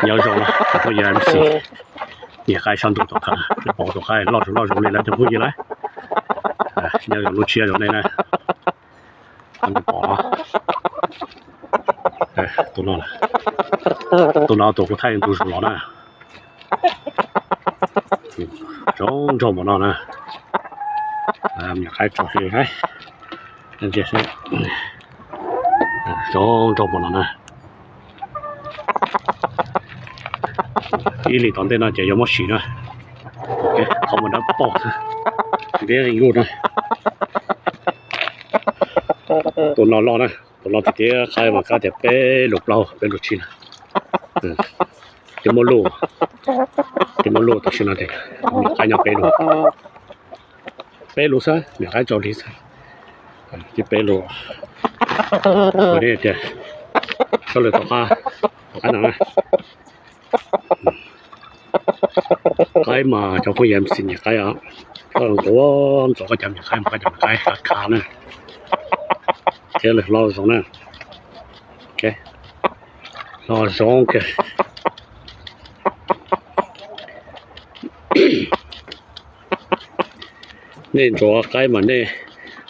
Nyob zoo, phooj ywg MC, niam qaib sab ntuj tom qab, pom tus qaib loj zoo loj zoo li lawm cov phooj ywg lawm. Nyob zoo lub tshiab zoo nej na. Pom, tus no, tus no tus kuv thaij ntug zus los na. Zoo nraug npaum no na. Niam qaib tso, zoo nraug npaum no na. Ib lim tom ntej no ces yuav muab sim na. Qhov muag dawb paug, ntiab nkuj na. Tus no loj na, tus no tiag tiag, qaib mas kab tias peb lus plaub peb lus tsib na. Twb muaj luj, twb muaj luj tam sim no ces qaib nyob peb lus, peb lus xwb, niam qaib tso li xwb. Twb peb lus. Tias sab lwm tom qab, tom qab no na. Qaib mas cov phooj ywg MC, niam qaib os, koj ntxuav ntxuav koj cov niam qaib mas koj cov niam qaib khav khav na. Thiab lawm hlob zoo na. Hlob zoo kawg. Nej ntxuav qaib mas nej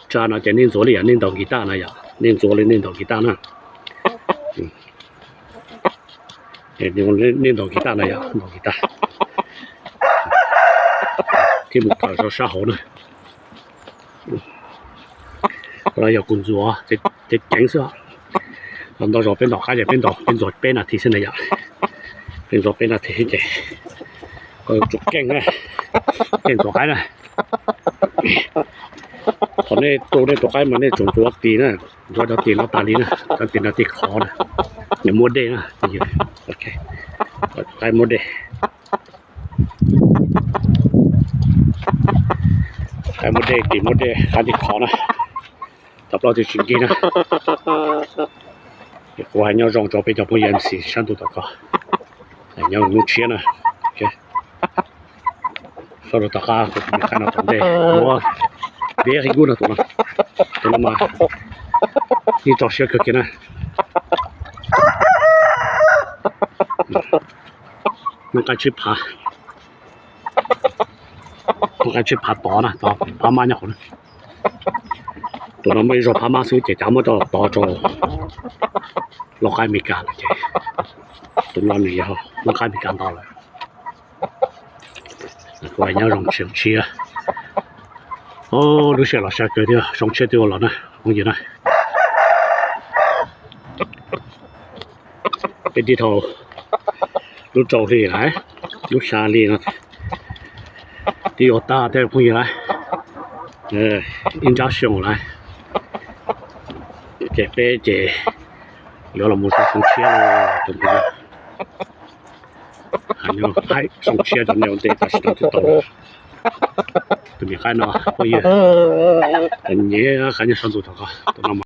tsa no ces nej ntxuav li yam nej ntaus kis taj na yom, nej ntxuav li nej ntaus kis taj na. Nej ntaus kis taj na yom, ntaus kis taj. Thiab mus khaws rau sab hauv na. Los yog kuv ntxuav ceev ceev xwb. Los ntau zaus peb ntaus qaib ces peb ntaus, peb ntxuav peb nas this xwb na yom. Peb ntxuav peb nas this xwb ces tsum keej, keej ntxuav qaib na. Thaum nej tu nej tus qaib mas nej tsum ntxuav tis na, ntxuav cov tis no tas li na, cov tis no tis khov na, nws muaj dej na. Qaib muaj dej, qaib muaj dej, tis muaj dej, qaib tis khov na. Cov plaub twb tsis nkig na. Kuv hais nyob zoo rau peb cov phooj ywg MC sab ntuj tom ko, nyob lub tshiab na. Sab rau tom qab kuv tus me qaib no tom ntej, very good no, tus no, tus no mas yeej tso siab kawg kiag na. Noj qaib tsib phav, noj qaib tsib phav tod na, tod phab mab nyob qhov na. Tus no muaj ib zaug phab mab xwb ces cav muab coj tod rau lauj qaib Amelikas lawm ces tus no nws yog lauj qaib Amelikas ntau lawm. Kuv hais nyob zoo tshiab, lub sij hawm los sab kawg thiab zoo tshiab twb ua los na phooj ywg na. Peb tib dhau lub rau hli lawm, lub xya hli no twb yuav tag thiab phooj ywg lawm. Ib nrab xyoo lawm ces peb ces yuav los mus zoo tshiab, zoo tshiab rau nej ua ntej tam sim no twb tau. Tus niam qaib no phooj ywg, nyiam qaib nyob sab ntuj tom ko, tus no